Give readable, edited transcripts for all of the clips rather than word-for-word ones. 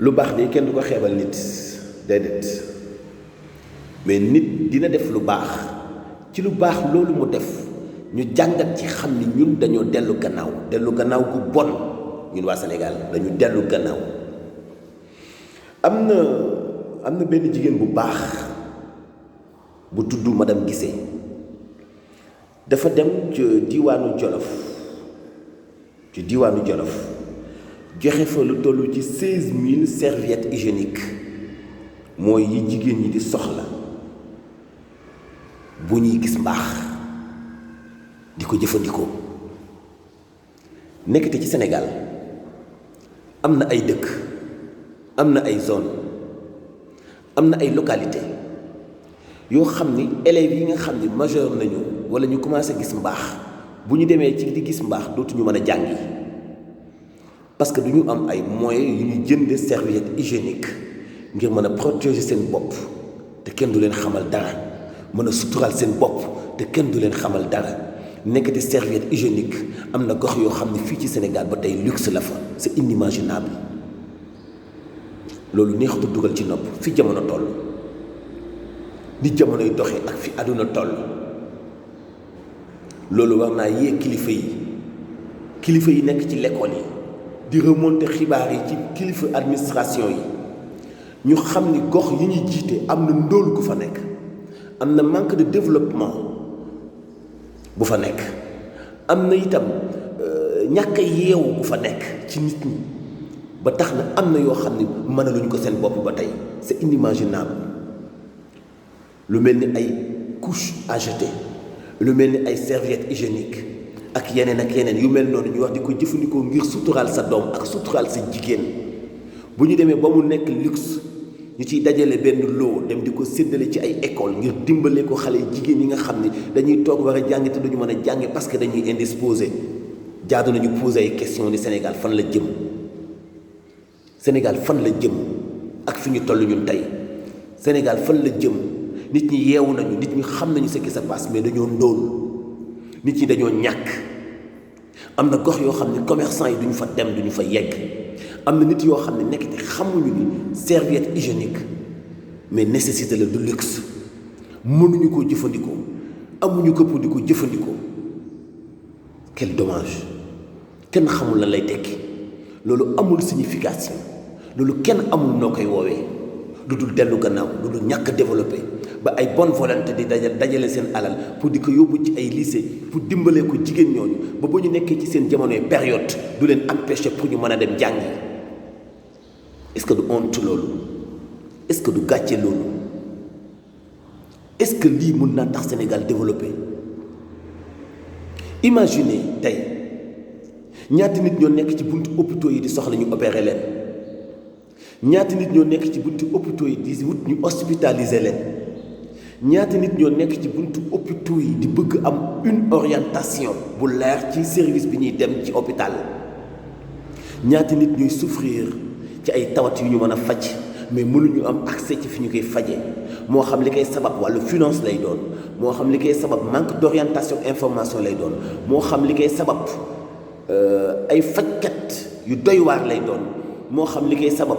lu baax de kenn du ko xeebal nit déedéet mais nit dina def lu baax ci lu baax loolu mu def ñu jàngat ci xam ni ñun dañoo dellu gannaaw gu bon ñun waa Sénégal dañu dellu gannaaw. am na benn jigéen bu baax bu tudd madame Guissé dafa dem ci diwaanu Jolof joxe fa lu toll ci 16000 serviettes hygiéniques mooy yi jigéen ñi di soxla bu ñuy gis mbaax di ko jëfandikoo. nekkate ci Sénégal am na ay dëkk am na ay zone am na ay localité yoo xam ni élèves yi nga xam ni majeur nañu wala ñu commencé gis mbaax bu ñu demee ci di gis mbaax dootuñu mën a jàngi parce que du ñu am ay moyens yu ñu jënde serviette hygiénique ngir mën a protéger seen bopp te kenn du leen xamal dara mën a suturaal seen bopp te kenn du leen xamal dara. nekkati serviette hygiénique am na gox yoo xam ne fii ci Sénégal ba tey luxe la fa c'est inimaginable loolu neexut a dugal ci nopp fi jamono toll ni jamonoy doxee ak fi àdduna toll loolu war naa yee kilifa yi nekk ci l'école yi di remonter xibaar yi ci kilifa administration yi ñu xam ni gox yi ñuy jiite am na ndóol gu fa nekk am na manque de développement bu fa nekk am na itam ñàkk a yeewu bu fa nekk ci nit ñi ba tax na am na yoo xam ne mënaluñ ko seen bopp ba tey c'est inimaginable lu mel ni ay couche à jeter lu mel ni ay serviettes hygiéniques ak yeneen yu mel noonu ñu wax di ko jëfandikoo ngir suturaal sa doom ak suturaal sa jigéen bu ñu demee ba mu nekk luxe ñu ciy dajale benn loo dem di ko séddale ci ay école ngir dimbale ko xale jigéen yi nga xam ni dañuy toog war a jàng te duñu mën a jàng parce que dañuy indisposé jaadu nañu poser ay question ni Sénégal fan la jëm ak fi ñu toll ñun tey Sénégal fan la jëm nit ñi yeewu nañu nit ñi xam nañu ce qui se passe mais dañoo ndóol nit ñi dañoo ñàkk am na gox yoo xam ne commerçant yi duñu fa dem duñu fa yegg am na nit yoo xam ne nekk te xamuñu ni serviette hygiénique mais nécessité la du luxe mënuñu koo jëfandikoo amuñu këpp di ko jëfandikoo quel dommage kenn xamul lan lay tekki loolu amul signification loolu kenn amul noo koy woowee lu dul dellu gannaaw lu dul ñàkk développé ba ay bonne volonté di dajale seen alal pour di ko yóbbu ci ay lycée pour dimbalee ko jigéen ñooñu ba ñu nekkee ci seen jamonoy période du leen empêcher pour ñu mën a dem jàngi. Est-ce que du honte loolu est-ce que du gàcce loolu est-ce que lii mën naa tax Sénégal développé imaginez tey ñaata nit ñoo nekk ci buntu hôpitaux yi di soxla ñu opérer leen ñaata nit ñoo nekk ci buntu hôpitaux yi di wut ñu hospitaliser leen ñaata nit ñoo nekk ci buntu hôpitaux yi di bëgg am une orientation bu leer ci service bi ñuy dem ci hôpital ñaata nit ñooy souffrir ci ay tawat yu ñu mën a faj mais mënuñu am accès ci fi ñu koy fajee moo xam li koy sabab wàllu finance lay doon moo xam li koy sabab manque d'orientation information lay doon moo xam li koy sabab ay fajkat yu doy waar lay doon moo xam li koy sabab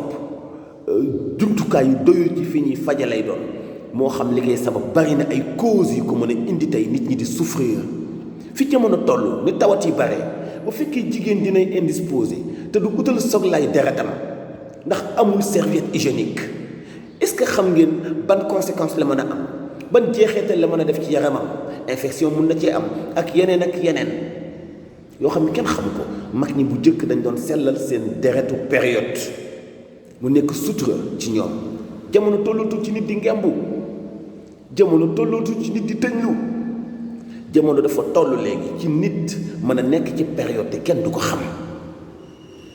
jumtukaay yu doyul ci fi ñuy faje lay doon moo xam li koy sabab bari na ay causes yu ko mën a indi tey nit ñi di souffrir fi jamono toll ni tawat yi bare bu fekkee jigéen dinay indisposé te du utal soglaay deretam ndax amul serviette hygiénique est-ce que xam ngeen ban conséquence la mën a am ban jeexeetal la mën a def ci yaramam infection mun na cee am ak yeneen yoo xam ne kenn xamu ko mag ñi bu njëkk dañ doon sellal seen deretu période mu nekk sutura ci ñoom jamono tollootul ci nit di ngembu jamono tollootul ci nit di tëñlu jamono dafa toll léegi ci nit mën a nekk ci période te kenn du ko xam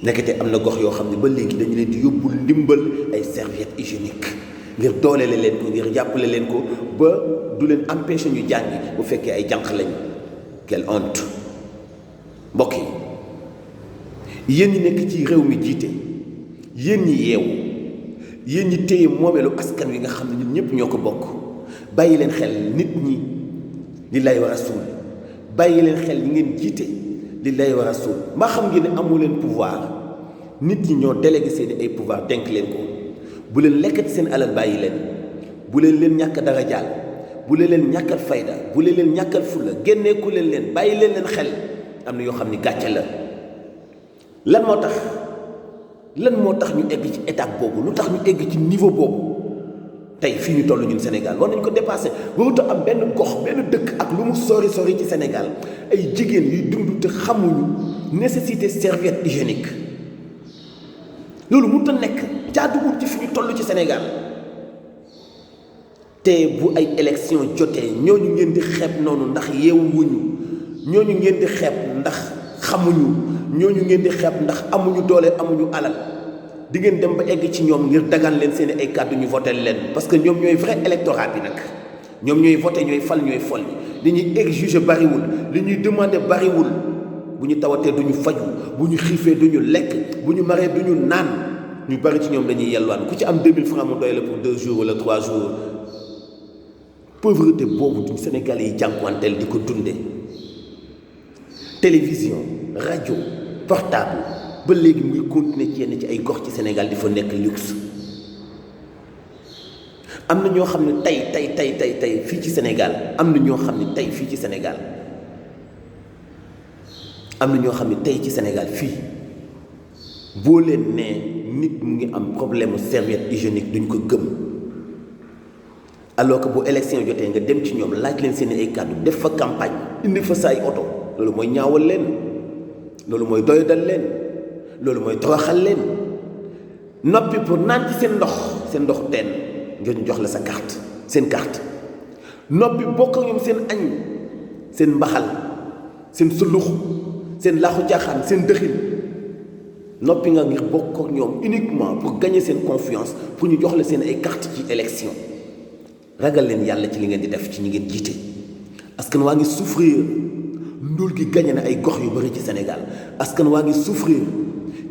nekkate am na gox yoo xam ne ba léegi dañu leen di yóbbul ndimbal ay serviettes hygiéniques ngir doolele leen ko ngir jàppale leen ko ba du leen empêcher ñu jàngi bu fekkee ay jànq lañ quelle honte mbokk yi yéen ñi nekk ci réew mi jiite yéen ñi yeewu yéen ñi téye moomeelu askan wi nga xam ne ñun ñëpp ñoo ko bokk bàyyi leen xel nit ñi lillahi wa rasul bàyyi leen xel ñi ngeen jiite lillahi wa rasul mbaa xam ngeen ne amu leen pouvoir nit ñi ñoo délégué seen ay pouvoir denk leen ko bu leen lekkati seen alal bàyyi leen bu leen ñàkk dara jaal bu leen ñàkkal fayda bu leen ñàkkal fulla génneeku leen bàyyi leen xel am na yoo xam ni gàcce la lan moo tax ñu egg ci étape boobu lu tax ñu egg ci niveau boobu tey fii ñu toll ñun Sénégal war nañ ko dépassé warut a am benn gox benn dëkk ak lu mu sori ci Sénégal ay jigéen yuy dund te xamuñu nécessité serviette hygiénique loolu mënut a nekk jaaduwul ci fi ñu toll ci Sénégal te bu ay élection jotee ñooñu ngeen di xeeb noonu ndax yeewuñu ñooñu ngeen di xeeb ndax xamuñu ñooñu ngeen di xeeb ndax amuñu doole amuñu alal di ngeen dem ba egg ci ñoom ngir dagaan leen seen ay kàddu ñu voté leen parce que ñoom ñooy vrai électorat bi nag ñoom ñooy voté ñooy fal ñooy fol li ñuy exiger bariwul li ñuy demander bariwul bu ñu tawatee duñu faju bu ñu xiifee duñu lekk bu ñu maree duñu naan ñu bari ci ñoom dañuy yelwaan ku ci am 2000 francs mu doy la pour 2 jours wala 3 jours pauvreté boobu duñ Sénégalais yi jànkuwanteel di ko dunde télévision rajo portable ba léegi muy continuer ci yenn ci ay gox ci Sénégal di fa nekk luxe am na ñoo xam ne tey fii ci Sénégal am na ñoo xam ne tey fii ci Sénégal am na ñoo xam ne tey ci Sénégal fii boo leen nee nit mu ngi am problème serviette hygiénique duñ ko gëm alors que bu élection jotee nga dem ci ñoom laaj leen seen ay kàddu def fa campagne indi fa say oto loolu mooy ñaawal leen loolu mooy doyadal leen loolu mooy toroxal leen noppi pour naan ci seen ndox teen ngir ñu jox la sa carte seen carte noppi bokk ak ñoom seen añ seen mbaxal seen sulux seen laaxu jaaxaan seen dëxin noppi nga ngir bokk ak ñoom uniquement pour gagner seen confiance pour ñu jox la seen ay carte ci élection ragal leen yàlla ci li ngeen di def ci ñi ngeen jiite askan waa ngi souffrir ndóol gi gagné na ay gox yu bari ci Sénégal askan waa ngi souffrir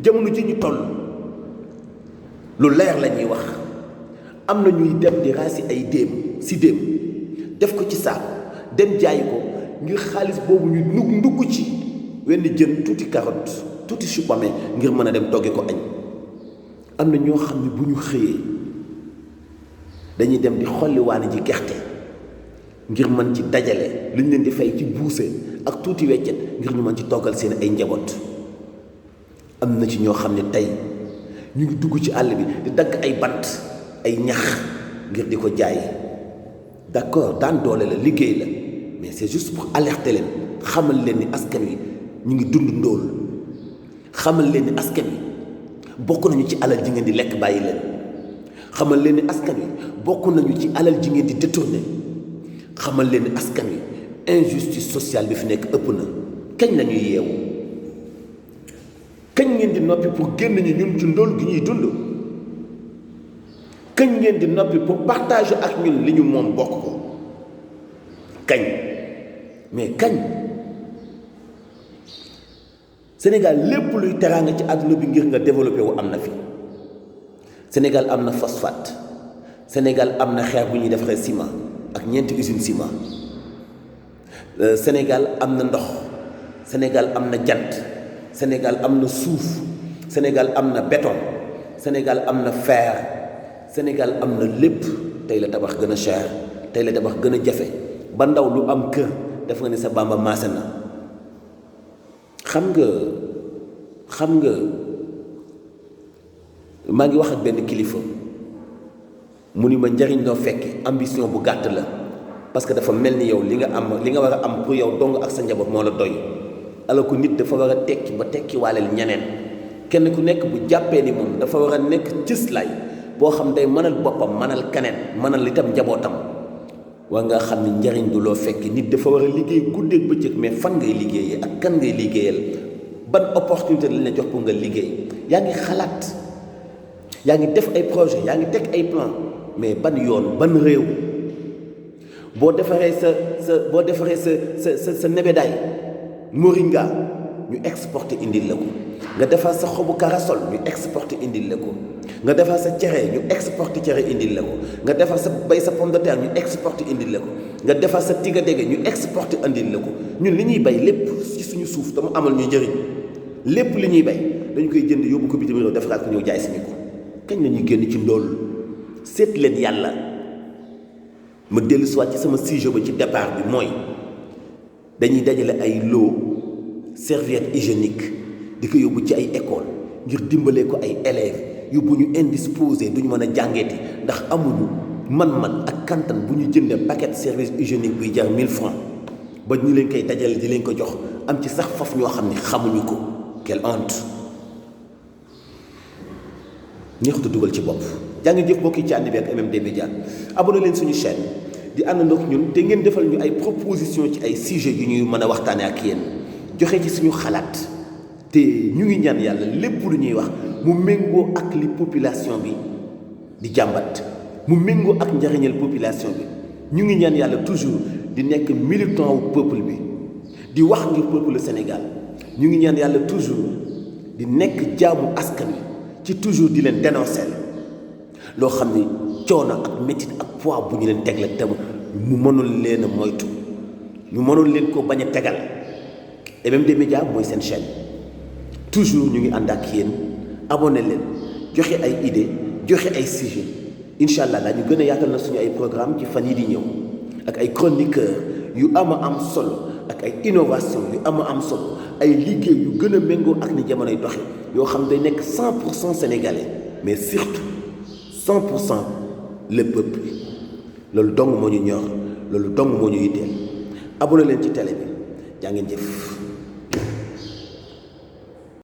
jamono ji ñu toll lu leer la ñuy wax am na ñuy dem di raasi ay déem def ko ci saako dem jaay ko ngir xaalis boobu ñu ndugg ci wenn jën tuuti carotte tuuti chou pommé ngir mën a dem togge ko añ am na ñoo xam ne bu ñu xëyee dañuy dem di xolliwaane ji gerte ngir mën ci dajale li ñu leen di fay ci buuse ak tuuti weccet ngir ñu mën ci toggal seen ay njaboot am na ci ñoo xam ne tey ñu ngi dugg ci àll bi di dagg ay bant ay ñax ngir di ko jaay d'accord daan doole la liggéey la mais c'est juste pour alerter leen xamal leen ni askan wi ñu ngi dund ndóol xamal leen ni askan wi bokk nañu ci alal ji ngeen di lekk bàyyi leen xamal leen ni askan wi bokk nañu ci alal ji ngeen di détourné xamal leen ni askan wi injustice sociale bi fi nekk ëpp na kañ la ñuy yeewu kañ ngeen di noppi pour génn ñu ñun ci ndóol gi ñuy dund kañ ngeen di noppi pour partager ak ñun li ñu moom bokk ko kañ mais kañ Sénégal lépp luy teraanga ci àdduna bi ngir nga développé wu am na fi Sénégal am na phosphate Sénégal am na xeer bu ñuy defaree ciment ak ñeenti usine ciment Sénégal am na ndox Sénégal am na jant Sénégal am na suuf Sénégal am na béton Sénégal am na fer Sénégal am na lépp tey la tabax gën a cher tey la tabax gën a jafe ba ndaw lu am kër def nga ne sa Bamba maase na xam nga maa ngi wax ak benn kilifa mu ni ma njariñ loo fekke ambition bu gàtt la parce que dafa mel ni yow li nga war a am pour yow dong ak sa njaboot moo la doy alors que nit dafa war a tekki ba tekki waaleel ñeneen kenn ku nekk bu jàppee ni moom dafa war a nekk cëslaay boo xam day mënal boppam mënal keneen mënal itam njabootam waa nga xam ni njariñ du loo fekk nit dafa war a liggéey guddeeg bëccëg mais fan ngay liggéeyee ak kan ngay liggéeyal ban opportunité lañ la jox pour nga liggéey yaa ngi xalaat yaa ngi def ay projet yaa ngi teg ay plan mais ban yoon ban réew boo defaree sa nebedaay moringa ñu exporté indil la ko nga defar sa xobu karasol ñu exporté indil la ko nga defar sa cere ñu exporté cere indil la ko nga defar sa bay sa pomme de terre ñu exporté indil la ko nga defar sa tiga dege ñu exporté indil la ko ñun li ñuy bay lépp ci suñu suuf dama amal ñu njëriñ lépp li ñuy bay dañu koy jënd yóbbu ko bitim réew defaraat ko ñëw jaay si ñu ko kañ la ñuy génn ci ndóol seet leen yàlla. ma dellu soit ci sama sujet ba ci départ bi mooy dañuy dajale ay lot serviette hygiénique di ko yóbbu ci ay école ngir dimbalee ko ay élèves yóbbu ñu indisposé duñu mën a jàngeeti ndax amuñu man-man ak kantan bu ñu jëndee paquet service hygiénique buy jar 1000 francs ba ñu leen koy dajale di leen ko jox am ci sax faf ñoo xam ne xamuñu ko. quelle honte neexutu dugal ci bopp. jaa ngeen jëf mbokk yi ci ànd bi ak MMD Média abonné leen suñu chaîne di àndandoo ak ñun te ngeen defal ñu ay proposition ci ay sujets yu ñuy mën a waxtaane ak yéen joxe ci suñu xalaat te ñu ngi ñaan yàlla lépp lu ñuy wax mu méngoo ak li population bi di jàmbat mu méngoo ak njariñal population bi ñu ngi ñaan yàlla toujours di nekk militant wu peuple bi di wax ngir peuple Sénégal ñu ngi ñaan yàlla toujours di nekk jaamu askan wi ci toujours di leen dénoncer loo xam ni coono ak métit ak poids bu ñu leen teg la te mu mënul leen a moytu ñu mënul leen ko bañ a tegal MMD Média mooy seen chaîne toujours ñu ngi ànd ak yéen abonné leen joxe ay idées joxe ay sujets incha allah daañu gën a yaatal na suñu ay programme ci fan yi di ñëw ak ay chroniqueurs yu am solo ak ay innovation yu am solo ay liggéey yu gën a méngoo ak ni jamonoy doxe yoo xam day nekk 100% sénégalais mais surtout 100% le peuple loolu dong moo ñu ñor loolu dong moo ñu yitteel abonné leen ci télé bi jaa ngeen jëf.